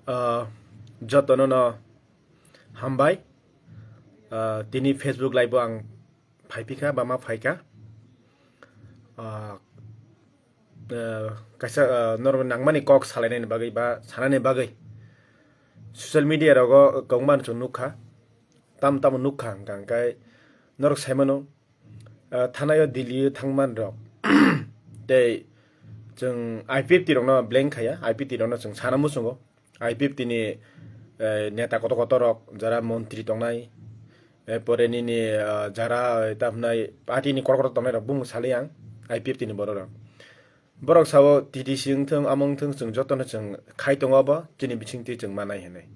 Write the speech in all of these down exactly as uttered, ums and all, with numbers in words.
Ah, jotono no hambai. Ah, tini Facebook live o ang phaiphikha, bama phaikha. Ah, ah, kaisa, ah, norok nangmani kok salainani bagwi ba sanani bagwi social media rogo kwbangma chwng nukha, tam tamo nukha hwnkha hwnkhe norok saimano, ah, thanaio Delhi o thangman rok tei chwng I P F T rokno blame khaiya, I P F T rokno chwng sana muchungo. I P F T ni, eh, neta kotor kotor rok, jara montri tongnai, eh, pore nini, ah, jara, eh, tamhnai party ni kotor kotor tongnai rok bung sali ang, I P F T ni borok rok. Borok sao T T C wngthung, amo wngthung, chwng jotono chwng khai tongo abo, chini bisingtwi chwng manai hinwi.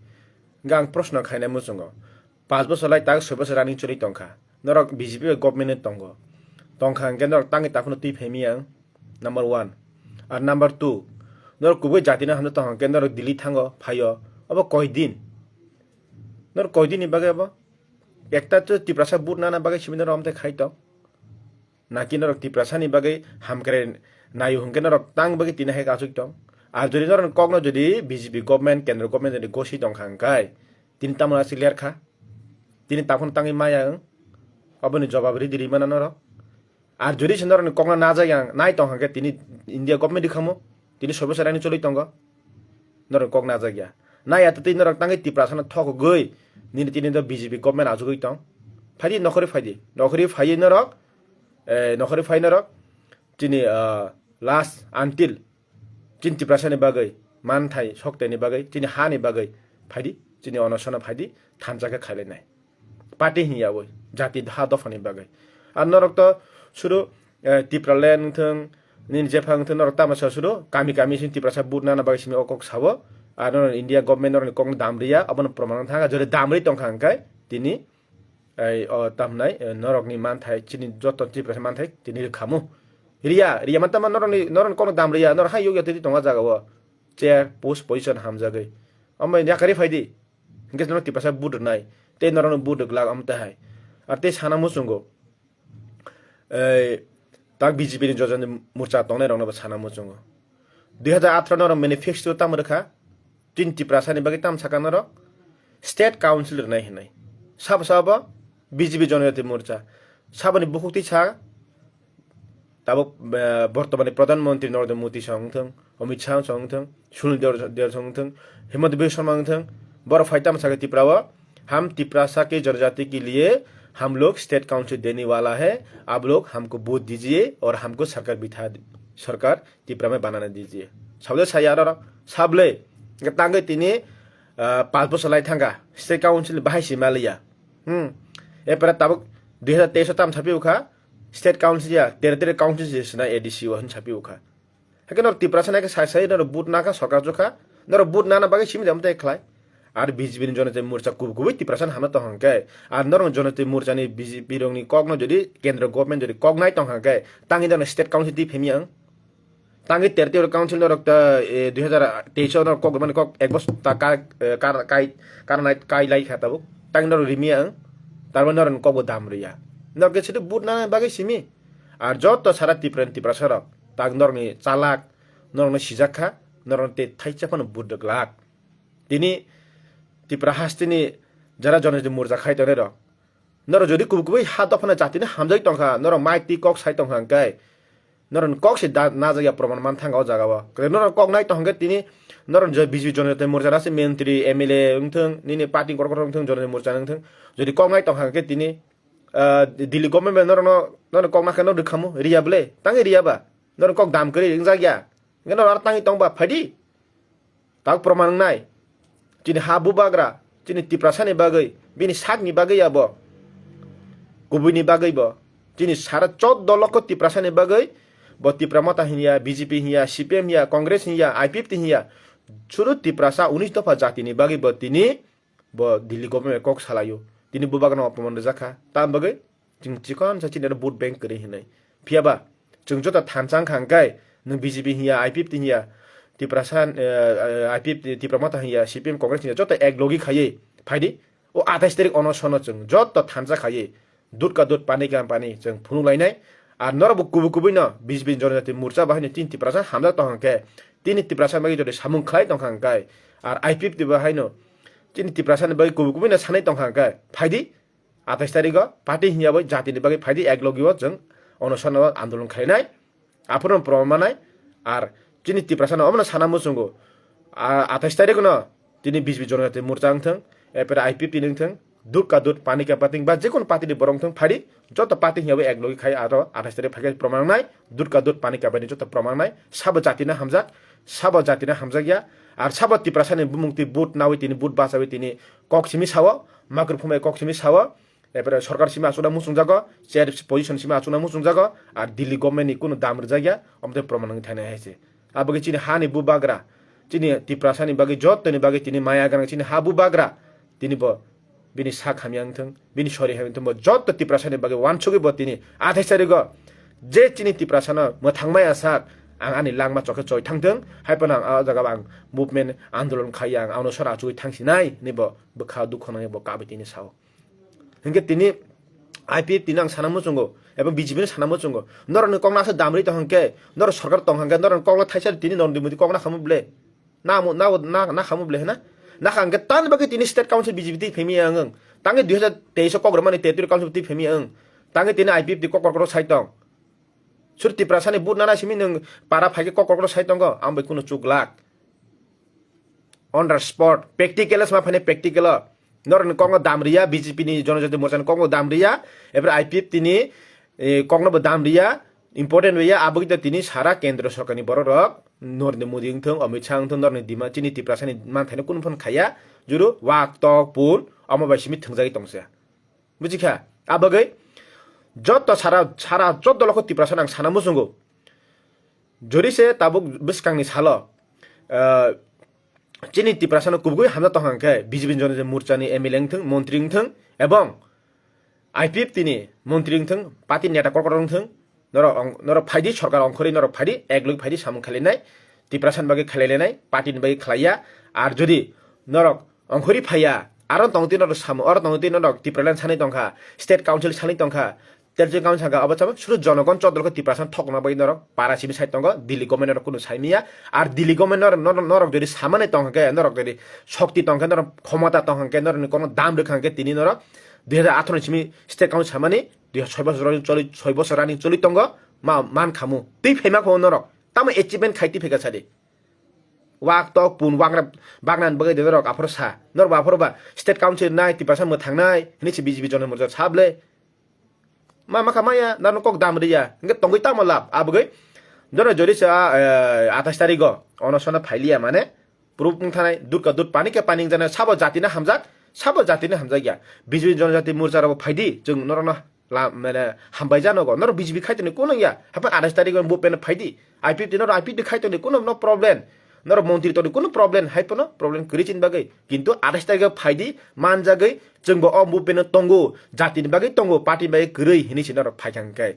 Hwnkhe ang proshno khainai muchungo, panch bosor lai tak soi bosor running choli tongkha, norok B J P bai government tongo, tongkha hwnkhe norok tangwi takhwno twi phaimiyang, number one. Ar number two, norok kubui jatino hamjak tongkha hwnkhe norok Delhi thango, phaio, abo koi din? Norok koi din ni bagwi abo? Ekta to Tiprasa vote nana bagwi simi norok amtwi khai tong? Naki norok Tiprasani bagwi hamkrai naio hwnkhe norok tang bagwi tini hai achuk tong? Ar jodi norokni kokno jodi B J P government, kendro government jodi gosi tongkha hwnkhe tini tamoni aswk lerkha? Tini takhwno tangwi maya wng? Oboni jobab ridi rimana norok. Ar jodi se norokni kokno najak yang nai tongkha hwnkhe tini India government rikhamu, tini soi bosor running choli tongo. Norokni kok najak ya. Nai ya twi norok tangwi Tiprasano thokgwi nini tini do B J P government achugwi tong. Phaidi nokhorwi phaidi. Nokhorwi phaiwi norok, eh, nokhorwi phai norok chini, ah, last until chini Tiprasani bagwi, manthai soktaini bagwi, chini hani bagwi phaidi, chini onosono phaidi, thansa khe khailainai. Party hinya abo, jati ha dophani bagwi. Ar norok to suru, eh, Tipraland wngthung, nini jepha wngthung, norok tamo sa suru, kami kami sin Tiprasa vote nana bagwi simi o kok sao. Ar norok India government norokni kokno dam riya, abono proman wng thangkha, jodi dam ri tongkha hwnkhe tini, ei, o tamnai, eh, norokni manthai, chini joto Tiprasa manthai, tini rikhamu. Riya, riya man tama norokni, norokni kokno dam riya, norok hai yokya twi tongo jaga o. Chair, post, position hamjagwi. Omo yakarwi phaidi. Hingke norok Tiprasa vote rwnai, tei norokno vote rwglak omo twi hai. Ar tei sana muchungo, ei, tak B J P ni Jonojati Morcha tongnai rokno bo sana muchungo. Dui hazar atharo norok manifesto tamo rwkha, chini Tiprasani bagwi tamo sakha norok, State Council rwnai hinwi. Sabo sabo B J P Jonojati Morcha. Saboni bukhuk twi sa, tabuk, eh, bortomani Pradhan Mantri Narendra Modi song wngthung, Amit Shah song wngthung, Sunil Deo-, Deo song wngthung, Himanta Biswa Sarma wngthung, borok phai tamo sakha Tripura o, "Ham Tiprasa ke janajati ke liye ham log state council dene wala hai, aap log hamko vote dijiye aur hamko sarkar bitha, sarkar Tripura mein banana dijiye." Sable saya aro, sable, tangwi tini, ah, panch bosor lai thangkha, state council bahai si maliya. Hmm. Epore tabuk dui hazar teis o tam sapi ukha, state council ya, territorial council se sina A D C o hin sapi ukha. Hake norok Tiprasa nai khe sai sai norok vote nakha, sorkar jokha, norok vote nana bagwi simi jam tei khlai. Ar B J P ni Jonojati Morcha kub kubui Tiprasa hamna tong hwnkhe, ar norok Jonojati Morcha ni B J P rok ni kok no jodi kendro government jodi kok nai tong hwnkhe, tangwi norok state council twi phemiya wng? Tangwi ter ter council norok ta, eh, dui hazar teis o norok kok mani kok ek bos ta ka, eh, kar, kai, karnai kai lai kha tabuk. Tangwi norok rimiya ang. Tarmani norok kok bo dam riya. Norok ke sidi vote nana bagwi simi. Ar joto sara Tripura ni Tiprasa rok. Tak norok ni chalak, norok no sijak kha, norok no tei thaisa phano vote rwglak. Tini Tripura hasteni jara Jonojati Morcha khai tongnai rok. Norok jodi kubui kubui ha dophano jatino hamjagwi tongkha, norok mai twi kok sai tongkha hwnkhe, norokni kok se da-, najak ya proman man thangkha o jaga o. Norok kok nai tongkha hwnkhe tini norok je B J P Jonojati Morcha na se mentri, M L A wngthung, nini party kotor kotor wngthung, Jonojati Morcha wngthung, jodi kok nai tongkha hwnkhe tini, ah, Delhi government bai norokno, norokno kok nakha norok rwkhamu, riya bwle? Tangwi riya ba? Norok kok dam kwrwi wngjak ya? Hwnkhe norok aro tangwi tong ba? Phaidi. Tak proman wngnai. Chini ha bubagra, chini Tiprasani bagwi, bini sakni bagwi abo. Kubuini bagwi bo. Chini sara choddo lokho Tiprasani bagwi, bo Tipra Motha hinya, B J P hinya, C P M hinya, Congress hinya, I P F T hinya. Suru Tiprasa unis dopha jatini bagwi bo tini, bo Delhi government kok salaio. Tini bubagrano opman rijak kha. Tam bagwi? Chwng chikon sa chini aro vote bank kwrwi hinwi. Phiya ba, chwng joto thansa wngkha hwnkhe, nwng B J P hinya, I P F T hinya, Tiprasa, eh, eh, I P F T, Tipra Motha hinya, C P M, Congress hinya, joto ek logi khaiwi phaidi. O athais tarik onosono chwng joto thansa khaiwi dut ka dut, pani ka pani chwng phunuk lainai. Ar norok bo kubui kubui no B J P Jonojati Morcha bahai no tini Tiprasa hamjak tong hwnkhe, tini Tiprasa bagwi jodi samung khlai tongkha hwnkhe, Ar I P F T bo haino chini Tiprasani bagwi kubui kubui no sanai tongkha hwnkhe phaidi athais tarikgo party hinya bai jatini bagwi phaidi ek logi o chwng onosano andolon khlainai. Aphuru proman manai ar chini Tiprasano omono sana muchungo. A, athais tarikno tini B J P Jonojati Morcha wngthwng, epore I P F T ni wngthwng, dud ka dud pani ka pating ba jekunu party ni borok wngthwng phaidi joto party hinya bai ek logi khai aro athais tarik phaikhe proman wngnai, dud ka dud pani ka pani joto proman wngnai, sabo jatino hamjak, sabo jatino hamjakya, ar sabo Tiprasani bumung twi vote nawi tini vote bachawi tini kok simi sao, makrwphumai kok simi sao, epore sorkar simi achukna muchungjago, chair position simi achukna muchungjago, ar Delhi government ni kunu dam rwjakya, omo tei proman wngwi thanai hai se. Abo khe chini hani bubagra, chini Tiprasani bagwi jottoni bagwi tini maya gwnang chini ha bubagra, tini bo bini sak hamya wngthwng, bini sori hamya wngthwng, bo jotto Tiprasani bagwi wansugwi bo tini athais tarigo je chini Tiprasano mwthangmaya sak, ang ani langma chokhe choi thangthwng, hai phano ang o jaga ang movement andolon khai ang ano sora achugwi thangsinai hinwi bo bwkha dukho nangwi bo kabwi tini sao. Hinkhe tini I P F T no ang sana muchungo, eba B J P no sana muchungo. Norokni kok no aswk damri tong hwnkhe, norok sorkar tong hwnkhe, norokni kok no thaisa tini Narendra Modi kok na khamu ble. Na mu-, na, na, na khamu ble hena. Na kha hwnkhe tani bagwi tini state council B J P twi phemi ang wng. Tangwi dui hazar teis o kok rwmani territorial council twi phemi ang wng. Tangwi tini I P F T kok kok kok sai tong. Sur Tiprasani vote nana simi nwng para phaikhe kok kok kok sai tongo. Ang bai kunu chuk lak. On the spot, practical sama phane practical o. Norokni kokno dam riya, B J P ni Jonojati Morcha ni kokno dam riya, epore I P F T ni, eh, kokno bo dam riya, important riya, aboni tini sara kendro sorkar ni borok rok, Narendra Modi wngthwng, Amit Shah wngthwng, norokni dima chini Tiprasa ni manthaino kunu phano khaiya, juru wak tok pun, omo bai simi thwngjagwi tongsa. Buji kha? Abagwi joto sara, sara joto lokho Tiprasa nang sana muchungo. Jori se tabuk bwskangni salo, ah, chini Tiprasano kubugwi hamjak tongkha hwnkhe B J P Jonojati Morchani M L A wngthwng, montri wngthwng, ebong I P F T ni montri wngthwng, party neta kokrok wngthwng, norok ong-, norok phaidi sorkar ongkhorwi norok phaidi, ek logi phaidi samung khailainai, Tiprasani bagwi khailainai, party ni bagwi khlaiya, ar jodi norok ongkhorwi phaiya, aro tongtwi norok samung, aro tongtwi norok Tipraland sanwi tongkha, state council sanwi tongkha, Terje kaun saka abo chama suru jonogon chodrok Tiprasa thokna bai norok para simi sai tongo, Delhi government norok kunu sai miya, ar Delhi government norok, norok, norok jodi samani tongkha khe, norok jodi shokti tongkha, norok khomota tongkha khe, norok ni kono dam rwkha khe tini norok dui hazar atharo ni simi state kaun samani dui hazar soi bosor choli, soi bosor running choli tongo, ma, man khamu. Twi phaima kho norok. Tamo achievement khai twi phaika sadi. Wak tok pun wak bagnan bagwi de norok aphoro sa. Norok aphoro ba state council nai Tiprasa mwthang nai hini si B J P Jonojati Morcha sable. Ma, ma kha maya, nang kok dam riya. Hingke tongwi tamo lab, abogwi. Jora jori sa, eh, athais tarigo, ono sono phailiya mane, proof wngthanai, dud ka dud pani ke pani wngjanai, sabo jati na hamjak, sabo jati na hamjak ya. B J P Jonojati Morcha rok phaidi, chwng norok no la, mane, hambai jano go. Norok B J P khai toni kuno ya. Hapan athais tarigo bo pen phaidi. I P F T norok I P F T khai toni kuno no problem. Norok montri toni kuno problem, hai pono problem kwrwi chini bagwi. Kintu athais tarigo phaidi, manjagwi, Chwngbo o movement-o tongo, jatini bagwi tongo, party bagwi kwrwi hinwi se norok phaikha hwnkhe.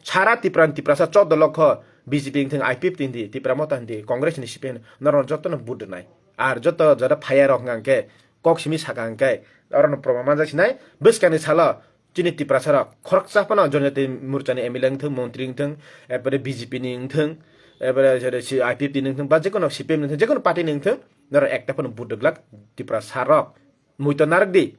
Sara Tipra ni Tiprasa choddo lokho B J P wngthwng, I P F T wngthwng, Tipra Motha wngthwng, Congress ni C P M norok jotono vote rwnai. Ar joto jora phaiya rok hwnkha hwnkhe, kok simi saka hwnkhe, orono proman manjak sinai, bwskangni salo chini Tiprasa rok khoroksa phano Jonojati Morcha ni M L A wngthwng, montri wngthwng, epore B J P ni wngthwng, epore I P F T ni wngthwng, ba jekono C P M ni wngthwng, jekono party ni wngthwng, norok ekta phano vote rwglak Tiprasa rok. Muitu narwk di.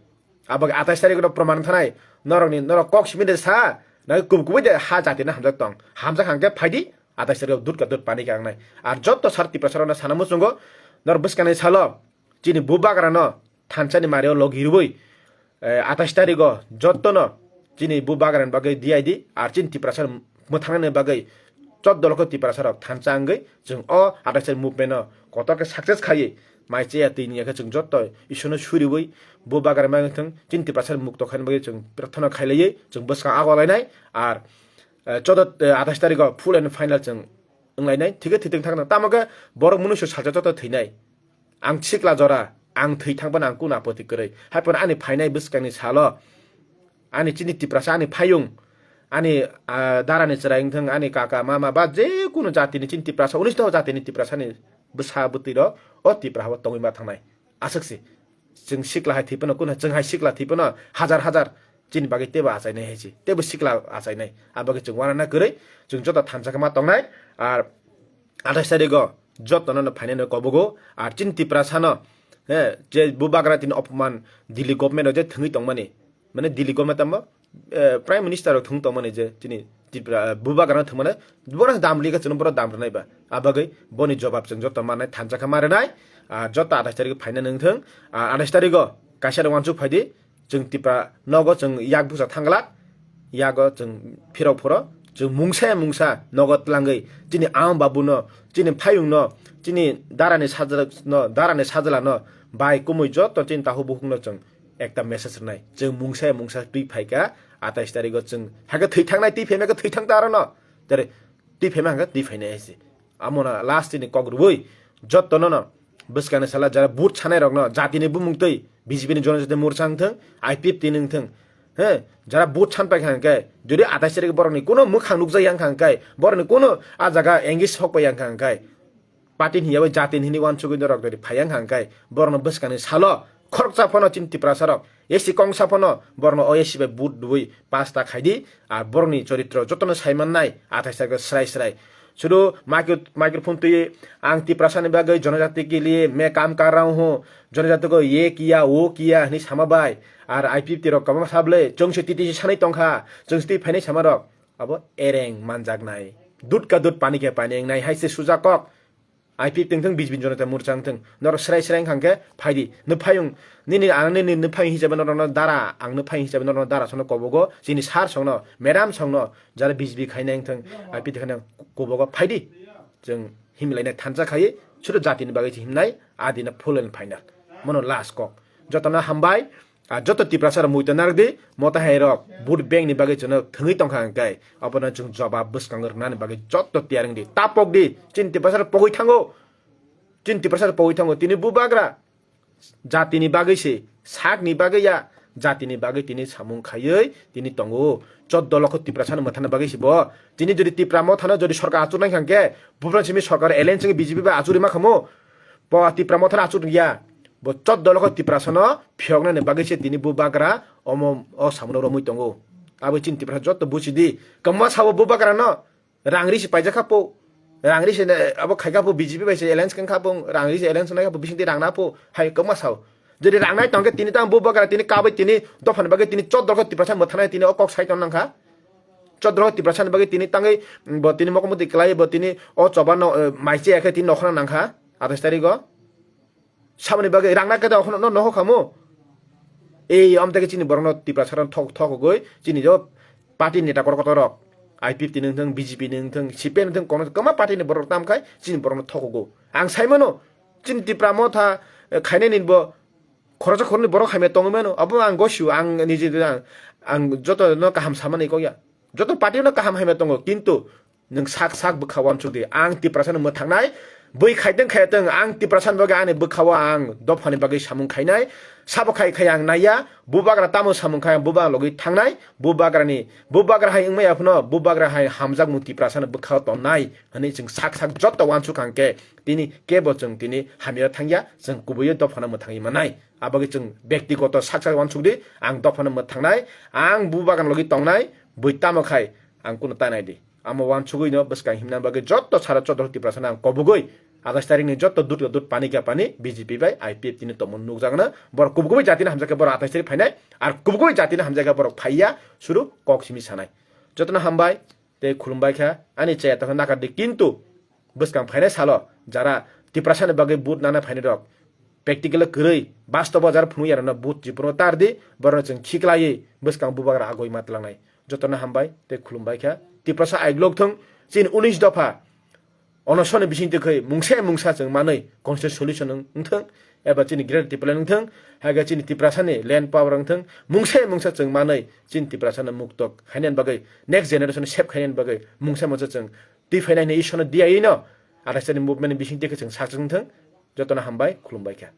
Abo khe athais tarikh no proman thanai. Norokni, norok kok simi de sa. Nang kub kubui de ha jati no hamjak tong. Hamjak hang khe phai di. Athais tarikh dud ka dud pani khe ang nai. Ar joto sar Tiprasa rok no sana muchungo. Norok bwskangni salo. Chini bubagra no thansa ni mari o logi rwui. Eh, athais tarikh o joto no. Chini bubagra ni bagwi D I D. Ar chini Tiprasa mwthangnani bagwi choddo lokho Tiprasa rok thansa wngwi chwng o athais tarikh movement no kotor khe success khaiwi mai chaya twi ni khe chwng joto Isor no suriwi bo bagra ma wngthwng chini Tiprasa mukto khaina bagwi chwng prarthana khailaiwi chwng bwskang ago lainai ar, eh, chodo, eh, athais tarikh o full and final chwng wnglainai thikhe thwitwng thangna tamo khe borok mwnwi salsa joto thwinai. Ang sikla jora, ang thwi thang phano ang kunu apoti kwrwi. Hai phano ani phainai bwskangni salo, ani chini Tiprasa, ani phayung, ani, ah, darani chwrai wngthwng, ani kaka, mama, ba je kunu jatini chini Tiprasa, unis to jatini Tiprasani bwsa bwtwi rok o Tipra habo tongwi ma thangnai. Aswk se. Chwng sikla hai thwi phano kunu, chwng hai sikla thwi phano hajar hajar chini bagwi teibo achainai hai se. Teibo sikla achainai. Abo khe chwng uanana kwrwi, chwng joto thansa khe ma tongnai. Ar athais tarikh o jotono no phainai no kobogo. Ar chini Tiprasa no, he, je bubagra tini opman Delhi government o je thwngwi tongmani, mane Delhi government tamo, eh, Prime Minister rok thwng tongmani je chini Tripura, eh, bubagra no thwngmani, bono dam rika chwng bono dam rwnai ba. Abagwi boni jobab chwng joto manai thansa kha ma rwnai. Ah, joto athais tarik phaina nung thung. Ah, athais tarik o kaisa rok wansuk phaidi, chwng Tripura nogo chwng yak busa thangla, yago chwng phirok phoro, chwng mungsa mungsa nogo tlangwi chini ang babu no, chini phayung no, chini darani sajla no, darani sajla no, bai kumui joto chini tahu bukhuk no chwng ekta message rwnai. Chwng mungsa mungsa twi phaikha, athais tarik o chwng haikhe thwi thangnai, twi phaima khe thwi thang ta aro no. Tere twi phaima hangkhe twi phainai hai se. Amo no last ni kok rwui joto no no bwskang ni sala jara vote sanai rok no jati ni bumung twi B J P ni Jonojati Morcha wng thung, I P F T ni wng thung. He, jara vote san paikha hangkhe, jodi athais tarik borok ni kuno mwkhang nukjak yang kha hangkhe, borok ni kuno a jaga engage sok pai yang kha hangkhe, party ni yawi jati ni hini wansugwi norok dori phai yang kha hangkhe, borok no bwskang ni salo khoroksa phano chini Tiprasa rok, S C kongsa phano borok no O S C bai vote rwui pass ta khaidi, ar borok ni choritro joto no sai mannai, athais tarik o srai srai. Sudu micro-, microphone twi ang Tiprasa ni bagwi Jonojati ke liye main kaam kar raha hoon, Jonojati ko ye kiya, wo kiya, hini sama bai. Ar I P F T rok kwbangma sa bwle, chwng se titi se sanai tongkha, chwng se twi phainai sama rok. Abo ereng manjaknai. Dud ka dud pani khe pani wngnai hai se sujak kok. I P F T wng thung, B J P Jonojati Morcha wng thung. Norok srai srai wng kha hwnkhe phaidi. Nw phayung, nini ang nini nw phayung hisabe norokno dara, ang nw phayung hisabe norokno dara songno kobogo, chini sir songno, madam songno, jara B J P khainai wng thung, I P F T khainai kobogo phaidi. Chwng himlaina thansa khai, sudu jatini bagwi se himnai, adina full and final. Mono last kok. Jotono hambai, ar joto Tiprasa rok muitu narwk di, mota hai rok, vote bank ni bagwi chwngno thwngwi tongkha hwnkhe, abono chwng jobab bwskango rwnani bagwi joto tiyar wng di. Ta pok di, chini Tiprasa rok pogwi thango. Chini Tiprasa rok pogwi thango. Tini bubagra, jatini bagwi se, sakni bagwi ya, jatini bagwi tini samung khaiwi tini tongo. Choddo lokho Tiprasa no mwthana bagwi se bo. Tini jodi Tipra mothano jodi sorkar achuk nai kha hwnkhe, buphang simi sorkar alliance wngwi B J P bai achuk rima khamu. Bo Tipra mothano achuk ya. Bo choddo lokho Tiprasa no phiyoknani bagwi se tini bubagra omo o samung romwi tongo. Abo chini Tiprasa joto busi di. Kwma sabo bubagra no. Rang ri se paijak kha po. Rang ri se ne, abo khai kha po, B J P bai se alliance kang kha po, rang ri se alliance nai kha po, bising twi rang na po, hai kwma sao. Jodi rang nai tong khe tini tang bubagra tini kabai tini dophani bagwi tini choddo lokho Tiprasa mwthanai tini o kok sai tong nang kha. Choddo lokho Tiprasa ni bagwi tini tangwi bo tini mokomoti kwlai bo tini o choba no, eh, mai che ya khe tini nokhorna nang kha athais tarik o. Saboni bagwi rang na khe da okhono no noho khamu. Ei, amtake chini borokno Tiprasa rok thok-, thokogwi chini jo party neta kotor kotor rok, I P F T ni wngthang, B J P ni wngthang, C P I ni wngthang, kono kwma party ni borok tam khai chini borokno thokogo. Ang sai mano, chini Tipra motha, eh, khainai ni bo khoroksa khoroknwi borok hamya tongwi mano. Abo ang gosio, ang nije ang, ang joto no kaham samani kok ya. Joto party no kaham hamya tongo, kintu nwng sak sak bwkha uansuk di. Ang Tiprasa no mwthangnai, bui khaiteng khaiteng, ang Tiprasa ni bagwi ani bwkha o ang dophani bagwi samung khainai. Sabo khai khai ang naiya, bubagra tamo samung khai ang bubagra logwi thangnai, bubagra ni, bubagra hai wngmaya phano, bubagra hai hamjakmung Tiprasa ni bwkha o tonnai, hwnwi chwng sak sak joto uansuk kha hwnkhe, tini kebo chwng tini hamya thangya, chwng kubui o dophano mwthangwi mannai. Abagwi chwng bektigoto sak sak uansuk di, ang dophano mwthangnai, ang bubagra logwi tongnai, bui tamo khai ang kuno tanai di. Amo uansugwi no bwskang himna bagwi joto sara chodro Tiprasa no ang kobogwi athais tarik ni joto dut ka dut pani ka pani B J P bai I P F T ni tongmung nukjakno borok kubugwi jatino hamjakhe borok athais tarik phainai ar kubugwi jatino hamjakhe borok phaiya suru kok simi sanai. Jotono hambai tei khulumbai kha ani chaya tongkha nakardi, kintu bwskang phainai salo jara Tiprasa ni bagwi vote nana phainai rok practical kwrwi bastobo jara phunukya rokno vote jipuro tar di, borokno chwng khiklaiwi bwskang bubagra agoi ma twlangnai. Jotono hambai tei khulumbai kha. Tiprasa aiglok thung, chini unis dopha onosoni bising twi khwi mungsa mungsa chwng manwi constitution solution wng-, wngthung, eba chini Greater Tipraland wngthung, hai khe chini Tiprasani land power wngthung, mungsa mungsa chwng manwi chini Tiprasano mukto khainani bagwi, next generation save khainani bagwi mungsa mungsa chwng twi phainai hwnwi Ishwarno diyaino athais tarik ni movement ni bising twi khwi chwng sak chwng thung. Jotono hambai, khulumbai kha.